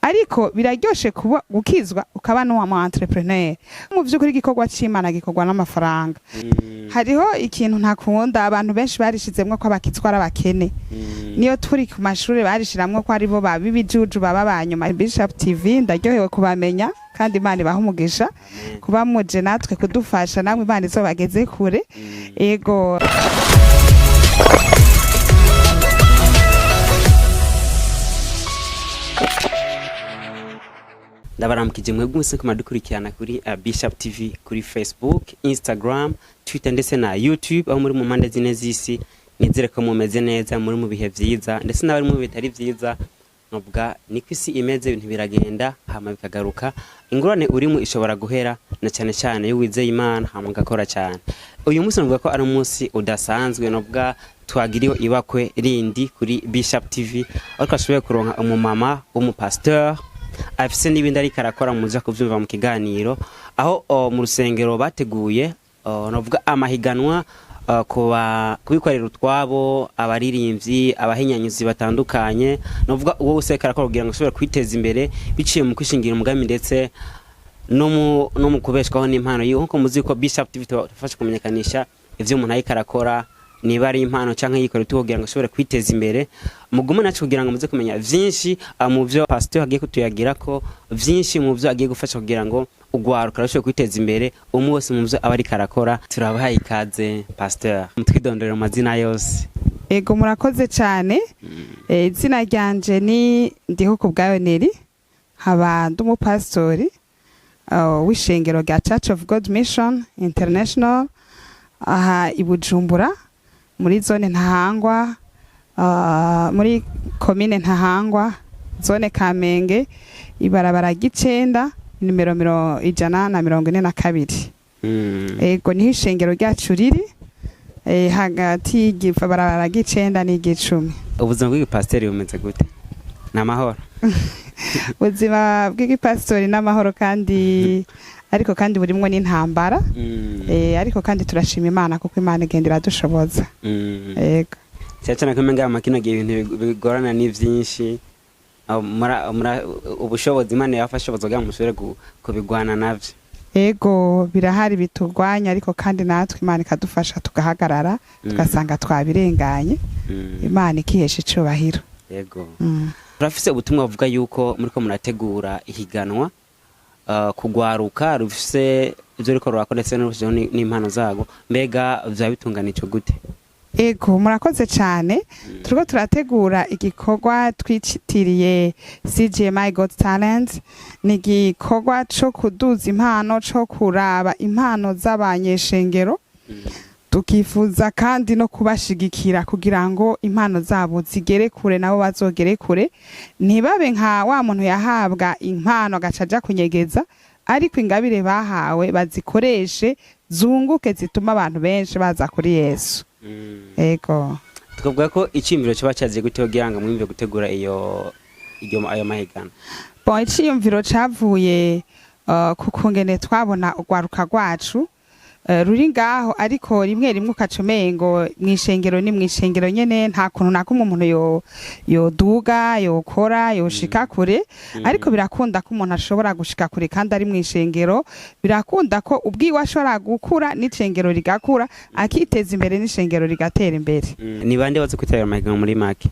Ariko biraryoshe kuba gukizwa ukaba n'uwa mu entrepreneur. Mu vy'ukuri, igikorwa c'Imana gikorwa n'amafaranga. Hariho ikintu ntakunda, abantu benshi barishizemwo ko abakizwa ari abakene. Niyo turi ku mashuri barishiramwo ko aribo baba ibijuju, baba banyuma. Bishop TV, ndaryohewe kubamenya kandi Imana ibaha umugisha kuba muje natwe kudufasha. Namwe Imana izobageze kure. Ego. Ndabaramukije mwebwe mwese ko muradukurikirana kuri Bishop TV kuri Facebook, Instagram, Twitter ndetse na YouTube, aho muri mu mpande zine z'isi. Nizere ko mumeze neza, muri mu bihe vyiza, ndetse n'abari mu bihe bitari vyiza. Nubwa niko isi imeze, ibintu biragenda hama bikagaruka. Ingorane urimo ishobora guhera, na cyane cyane iyo wizeye Imana hama ugakora cyane. Uyu munsi nuvuga ko ari umunsi udasanzwe, nubwa twagiriwe ibakwe rindi kuri Bishop TV, aho twashoboye kuronka umumama w'umupasteur afise n'ibindi ariko arakora. Muza kuvyumva mu kiganiro, aho mu rusengero bateguye novuga amahiganwa kuba kubikorera utwabo, abaririmbyi, abahinyanyuzi batandukanye, novuga uwo wese ariko arakora kugira ngo ashobore kwiteza imbere biciye mu kwishingira umugambi ndetse no mu kubeshwaho n'impano yiwe. Nkuko muzi ko Bishop TV tubafasha kumenyekanisha ivyo umuntu ariko arakora, niba ari impano canke yikora utu kugira ngo ashobore kwiteza imbere. Mugume nacu kugira ngo muze kumenya vyinshi mu vyo pasteur agiye kutuyagira, ko vyinshi mu vyo agiye gufasha kugira ngo ugwaruka rushobore kwiteza imbere, umwe wese mu vyo aba ariko arakora. Turabahaye ikaze, pasteur, mutwidondorera mu mazina yose. Ego, murakoze cyane. Izina ryanje ni Ndiho Kubwayo Neri, nkaba ndi umupasitori w'ishengero rya Church of God Mission International aha i Bujumbura, muri zone Ntahangwa, muri komine Ntahangwa, zone Kamenge, ibarabara ry'icenda, nimero 142. Ego, niho ishengero ryacu riri, hagati y'ibarabara ry'icenda n'iry'icumi. Ubuzima bw'igipasiteri bumeze gute? Ni amahoro? Ubuzima bw'igipasitori n'amahoro, kandi ariko kandi burimwo n'intambara. Ariko kandi turashima Imana kuko Imana igenda iradushoboza. Ego. Cyane cyane ko umenga amakino gihe ibintu bigorana ni vyinshi. Aho ubushobozi Imana yafashe ubushobozi kugira ngo mushobore kubigwana navyo. Ego, birahari biturwanya, ariko kandi natwe Imana ikadufasha tugahagarara, tugasanga twabirenganye. Imana ikihesha icubahiro. Yego. Turafise ubutumwa buvuga yuko muriko murategura ihiganwa kugwaruka rufise ivyo ruriko rurakora ndetse n'urushijeho n'impano zarwo. Mbega vyaba bitunganijwe gute? Ego, murakoze cyane. Turiko turategura igikorwa twitiriye CGMI Got Talent. Ni igikorwa co kuduza impano, co kuraba impano z'abanyeshengero, tukifuza kandi no kubashigikira kugira ngo impano zabo zigere kure, nabo bazogere kure, ntibabe nka wa muntu yahabwa impano agaca aja kunyegeza, ariko ingabire bahawe bazikoreshe zunguke, zituma abantu benshi baza kuri Yesu. Ego. Tukavuga ko iciyumviro coba caziye gute kugira ngo mwiyumvire gutegura iyo iyo ayo mahiganwa? Bon, iciyumviro cavuye ku kungene twabona urwaruka rwacu ruri ngaho, ariko rimwe rimwe ukaca umengo mw'ishengero ni mw'ishengero nyene, nta kuntu na kumwe umuntu yo yoduga, yokora, yoshika kure. Ariko birakunda ko umuntu ashobora gushika kure kandi ari mw'ishengero. Birakunda ko ubwiwe ashobora gukura n'ishengero rigakura, akiteza imbere n'ishengero rigatera imbere. Ni bande baza kwitabira amahiganwa muri make?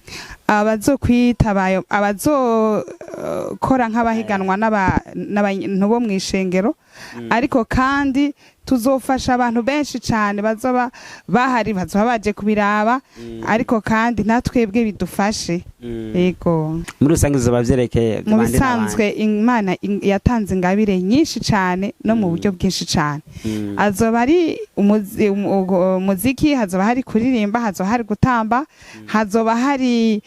Abazokwitaba, abazokora nk'abahiganwa n'abantu bo mw'ishengero, ariko kandi tuzofasha abantu benshi cyane bazoba bahari, bazoba baje kubiraba, ariko kandi natwebwe bidufashe. Yego. Muri rusange bizoba vyerekeye Mu bande? bisanzwe Imana yatanze ingabire nyinshi cyane no mu buryo bwinshi cyane. Azoba ari umuziki, hazoba hari kuririmba, hazoba hari gutamba, hazoba hari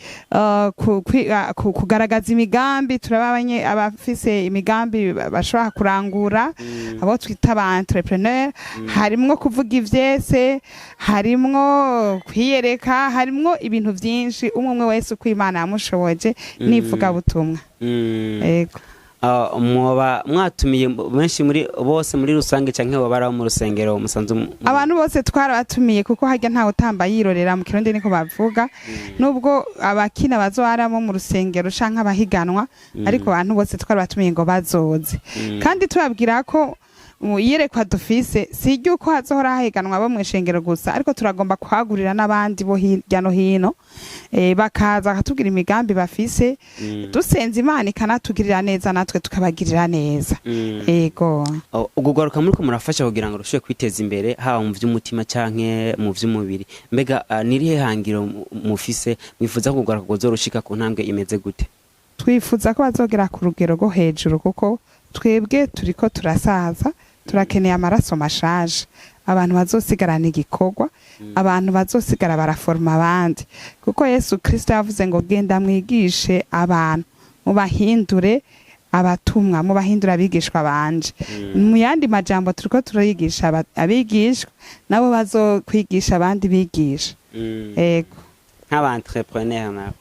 kugaragaza imigambi. Turaba abafise imigambi bashobora kurangura, abo twita ba entrepreneur. Harimwo kuvuga ivyese, harimwo kwiyereka, harimwo ibintu vyinshi, umwe umwe wese uko Imana yamushoboje n'ivugabutumwa. Ego. Mwoba mwatumiye benshi muri bose muri rusange, canke boba ari abo mu rusengero musanzwe Abantu bose twarabatumiye, kuko harya ntawe utamba yirorera, mu Kirundi niko bavuga. Nubwo abakina bazoharamo mu rusengero canke abahiganwa, ariko abantu bose twarabatumiye ngo bazoze. Kandi tubabwira ko mu iyerekwa dufise si iry'uko hazohora hahiganwa abo mw'ishengero gusa, ariko turagomba kwagurira n'abandi bo hirya no hino, bakaza bakatubwira imigambi bafise. Dusenze Imana ikanatugirira neza, natwe tukabagirira neza. Ego. Oh, ubwo rwaruka muriko murafasha kugira ngo rushobore kwiteza imbere, haba mu vy'umutima canke mu vy'umubiri, mbega nirihe hangiro mufise? Mwifuza ko urwaruka rwozorushika ku ntambwe imeze gute? Twifuza ko bazogera ku rugero rwo hejuru, kuko twebwe turiko turasaza, turakeneye amaraso mashaje, abantu bazosigarana igikorwa, abantu bazosigara baraforoma abandi, kuko Yesu Kristo yavuze ngo: "Genda mwigishe abantu, mubahindure abatumwa, mubahindure abigishwa banje." Mu yandi majambo, turiko turigisha abigishwa, nabo bazokwigisha abandi bigisha. Ego. Nk'aba entrepreneur nabo?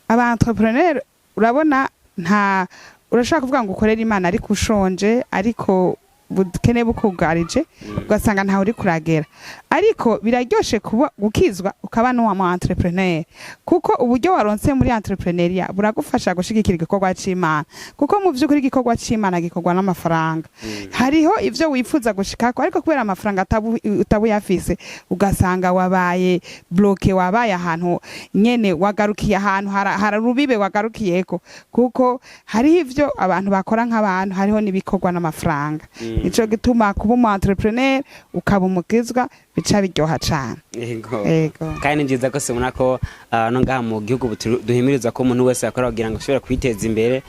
Aba entrepreneur, urabona, nta urashobora kuvuga ngo ukorere Imana ariko ushonje, ariko bukene bukugarije, ugasanga ntawe uri kuragera. Ariko biraryoshe kuba gukizwa ukaba n'uwa mu entrepreneur, kuko uburyo waronse muri entrepreneuriat buragufasha gushigikira igikorwa c'Imana, kuko mu vy'ukuri igikorwa c'Imana gikorwa n'amafaranga. Hariho ivyo wifuza gushikako, ariko kubera amafaranga utabuyafise, ugasanga wabaye bloqué, wabaye ahantu nyene, wagarukiye ahantu hara rubibe wagarukiyeko, kuko hariho ivyo abantu bakora nk'abantu, hariho n'ibikorwa n'amafaranga. Nico gituma kuba umu entrepreneur ukaba umukizwa bica biryoha cane. Yego. Ego. Kandi ni byiza ko ubona ko no ngaha mu gihugu duhimiriza ko umuntu wese akora kugira ngo ashobore kwiteza imbere,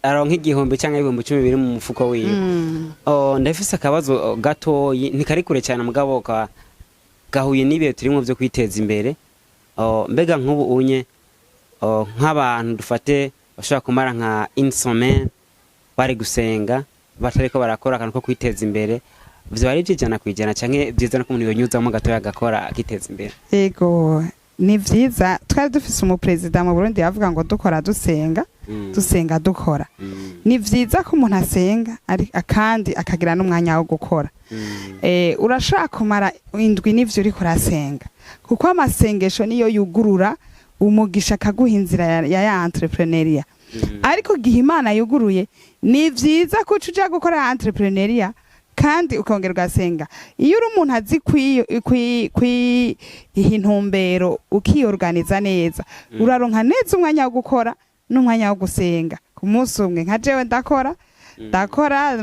aronke 1000 cyangwa 10.000 biri mu mufuko wiwe. Oh, ndafise akabazo gatoyi, ntikari kure cyane, mugabo gahuye n'ibihe turimo byo kwiteza imbere. Oh, mbega nk'ubu unye, oh, nk'abantu dufate bashobora kumara nka une semaine bari gusenga batariko barakora akantu ko kwiteza imbere, vyoba ari 100% canke vyiza no ko umuntu yonyuzamo gatoya agakora akiteza imbere? Ego, ni vyiza. Twari dufise umuperezida mu Burundi yavuga ngo: "Dukora dusenga, dusenga dukora." Ni vyiza ko umuntu asenga kandi akagira n'umwanya wo gukora. Urashobora kumara indwi n'ivyo uriko urasenga, kuko amasengesho niyo yugurura umugisha, akaguha inzira ya entrepreneuriat. Ariko igihe Imana yuguruye, ni vyiza ko uca uja gukora entrepreneuriat kandi ukongera ugasenga. Iyo uri umuntu azi kwiha intumbero, ukiyorganiza neza, uraronka neza umwanya wo gukora n'umwanya wo gusenga ku munsi umwe. Nka jewe ndakora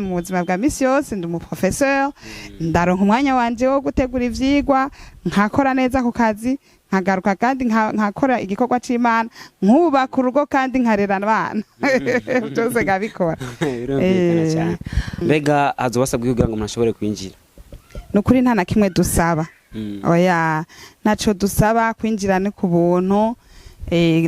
mu buzima bwa misi yose, ndi umuprofesseur, ndaronka umwanya wanje wo gutegura ivyigwa, nkakora neza ku kazi, nkagaruka kandi nkakora igikorwa c'Imana, nkubaka urugo, kandi nkarera abana, byose nkabikora. Birumvikana cyane. Mbega hazobasabwa kugira ngo umuntu ashobore kwinjira? Ni ukuri nta na kimwe dusaba. Oya, ntaco dusaba. Kwinjira ni ku buntu.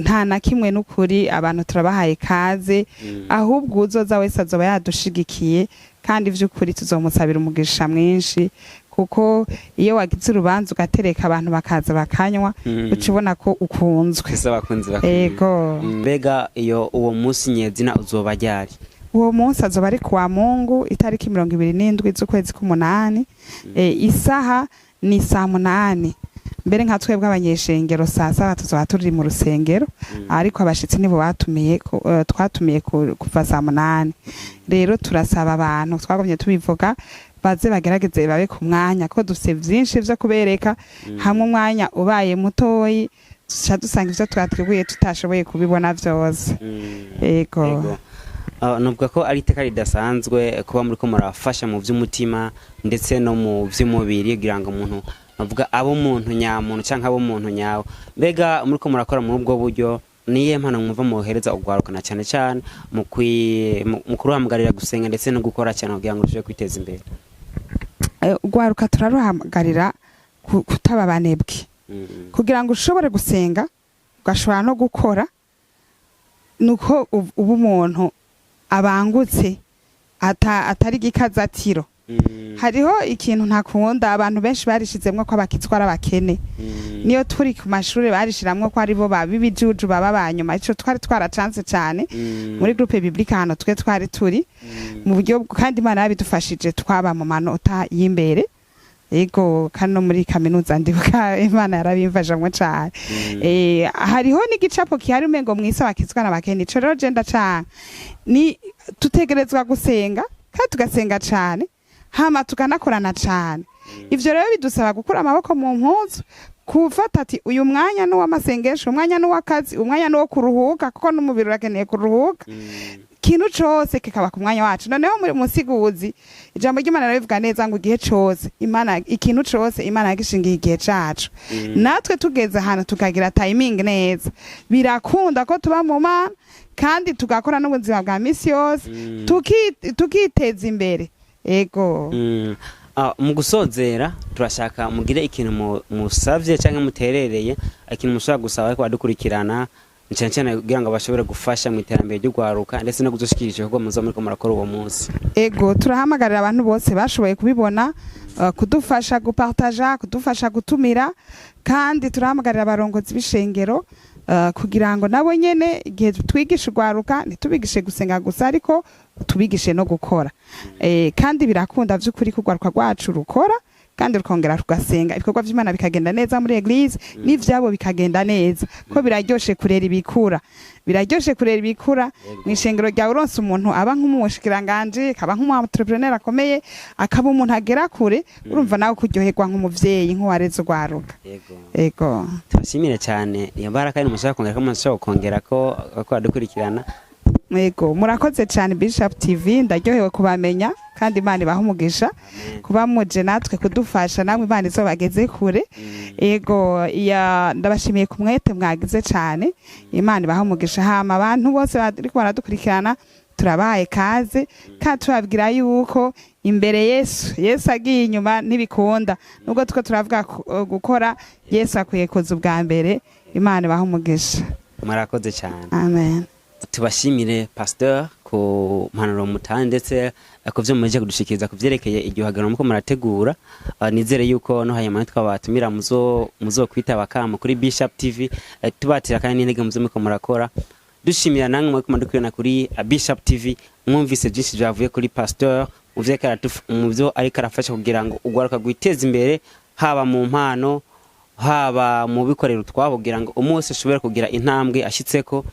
Nta na kimwe n'ukuri, abantu turabahaye kaze. Ahubwo uzoza wese azoba yadushigikiye, kandi vy'ukuri tuzomusabira umugisha mwinshi, kuko iyo wagize urubanza ugatereka abantu bakaza bakanywa, uca ubona ko ukunzwe. Ese abakunzi bakwiye. Ego. Mbega iyo uwo munsi nyezina uzoba ryari? Uwo munsi azoba ari kuwa Mungu, itariki 27 z'ukwezi k'umunani. Isaha ni saa 8. Mbere nka twebwe abanyeshengero, saa 7 tuzoba turi mu rusengero, ariko abashitsi nibo batumiye twatumiye kuva saa 8. Rero turasaba abantu, twagumye tubivuga, baze bagerageze babe ku mwanya, ko dufise vyinshi vyo kubereka. Hamwe umwanya ubaye mutoyi, duca dusanga ivyo twateguye tutashoboye kubibona vyose. Ego. Ego. Nuvuga ko ari iteka ridasanzwe kuba muriko murafasha mu vy'umutima ndetse no mu vy'umubiri, kugira ngo umuntu, navuga, abo umuntu nyamuntu canke abo umuntu nyawe. Mbega muriko murakora muri ubwo buryo, niye mpano mwumva muhereza ugwarukana, cyane cyane mu kuruhamagarira gusenga ndetse no gukora cyane kugira ngo rushobore kwiteza imbere? Ugwaruka turaruhamagarira kutaba abanebwe. Kugira ngo ushobore gusenga ugashobora no gukora, nuko uba umuntu abangutse, atari igikazatiro. Hariho ikintu ntakunda, abantu benshi barishizemwo ko abakizwa ari abakene. Niyo turi ku mashuri barishiramwo ko aribo babibijuju, baba banyuma. Ico twari twaracanse cane muri groupe biblique ahantu twe twari turi mu buryo kandi Imana yabidufashije, twaba mu manota y'imbere. Ego, kano muri kaminuza ndibuka Imana yarabimfashamwo cane. Hariho n'igicapo kihari umengo mwisi abakizwa n'abakene. Ico rero je ndacanka. Ni tutegerezwa gusenga kandi tugasenga cane, hama tukanakorana cane. Ivyo rero bidusaba gukura amaboko mu mpuzu, kufata ati uyu mwanya ni uw'amasengesho, umwanya ni uw'akazi, umwanya ni uwo kuruhuka, kuko n'umubiri urakeneye kuruhuka. Ikintu cose kikaba ku mwanya wacu. Noneho muri musiguzi ijambo ry'Imana rirabivuga neza ngo igihe cose Imana, ikintu cose Imana yagishingiye igihe cacu. Natwe tugeze ahantu tukagira timing neza, birakunda ko tuba mu Mana kandi tugakora n'ubuzima bwa misi yose, tukiteza imbere. Ego. Mu gusozera, turashaka mugire ikintu musavye canke muterereye, ikintu mushobora gusaba ariko badukurikirana cyane cyane kugira ngo bashobore gufasha mu iterambere ry'urwaruka ndetse no kuzoshikira igikorwa muzoba muriko murakora uwo munsi. Ego, turahamagarira abantu bose bashoboye kubibona kudufasha gupartaja, kudufasha gutumira. Kandi turahamagarira abarongozi b'ishengero kugira ngo nabo nyene igihe twigisha urwaruka ntitubigishe gusenga gusa, ariko tubigishe no gukora. Kandi birakunda vy'ukuri ko urwaruka rwacu rukora kandi rukongera rugasenga, ibikorwa vy'Imana bikagenda neza muri église n'ivyabo bikagenda neza, ko biraryoshe kurera ibikura, biraryoshe kurera ibikura. Mw'ishengero ryawe uronse umuntu aba nk'umushikiranganje, akaba nk'umu entrepreneur akomeye, akaba umuntu agera kure, urumva nawe kuryoherwa nk'umuvyeyi, nk'uwareze urwaruka. Ego. Tubashimire cyane. Iyo mbaraga kandi mushobora kongera ko mushobora kongera ko badukurikirana. Ego, murakoze cyane Bishop TV, ndaryohewe kubamenya kandi Imana ibaha umugisha kuba muje natwe kudufasha. Namwe Imana izobageze kure. Ego, ya, ndabashimiye ku mwete mwagize cyane, Imana ibaha umugisha. Hama abantu bose bariko baradukurikirana, turabaye kaze kandi tubabwira yuko imbere Yesu, Yesu agiye inyuma ntibikunda. Nubwo two turavuga gukora, Yesu akwiye kuza ubwa mbere. Imana ibaha umugisha. Murakoze cyane. Amen. Tubashimire, pasteur, ku mpanuro mutanze ndetse ku byo mumaze kudushikiriza ku vyerekeye igihagano muko murategura. Nizere yuko no hanyuma twabatumira muzo kwitaba kamo kuri Bishop TV. Tubatira kandi n'intege muzo muko murakora. Dushimira namwe muriko mudukurikirana kuri Bishop TV. Mwumvise byinshi byavuye kuri pasteur mu byo ariko arafasha kugira ngo ugwaruka rwiteze imbere, haba mu mpano, haba mu bikorera utwabo, kugira ngo umunsi ushobore kugira intambwe ashitseko,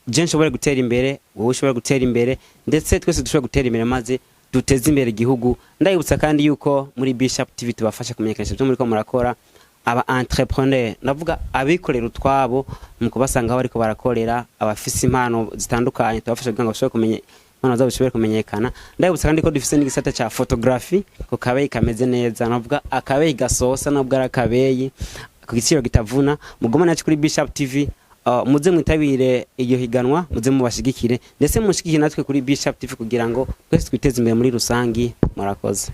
je nshobore gutera imbere, wowe ushobore gutera imbere, ndetse twese dushobore gutera imbere maze duteze imbere igihugu. Ndabibutsa kandi yuko muri Bishop TV tubafasha kumenyekanisha ibyo muriko murakora, aba entrepreneur, ndavuga abikorera utwabo, mu kubasanga aho bariko barakorera, abafise impano zitandukanye tubafasha kugira ngo bashobore kumenya impano zabo zishobore kumenyekana. Ndabibutsa kandi ko dufise n'igisata ca photography ku kabeyi kameze neza, navuga akabeyi gasosa nubwo ari akabeyi ku giciro kitavuna. Mugumane nacu kuri Bishop TV. Muze mwitabire iryo higanwa, muze mubashigikire, ndetse mushigikire natwe kuri Bishop TV kugira ngo twese twiteze imbere muri rusangi. Murakoze.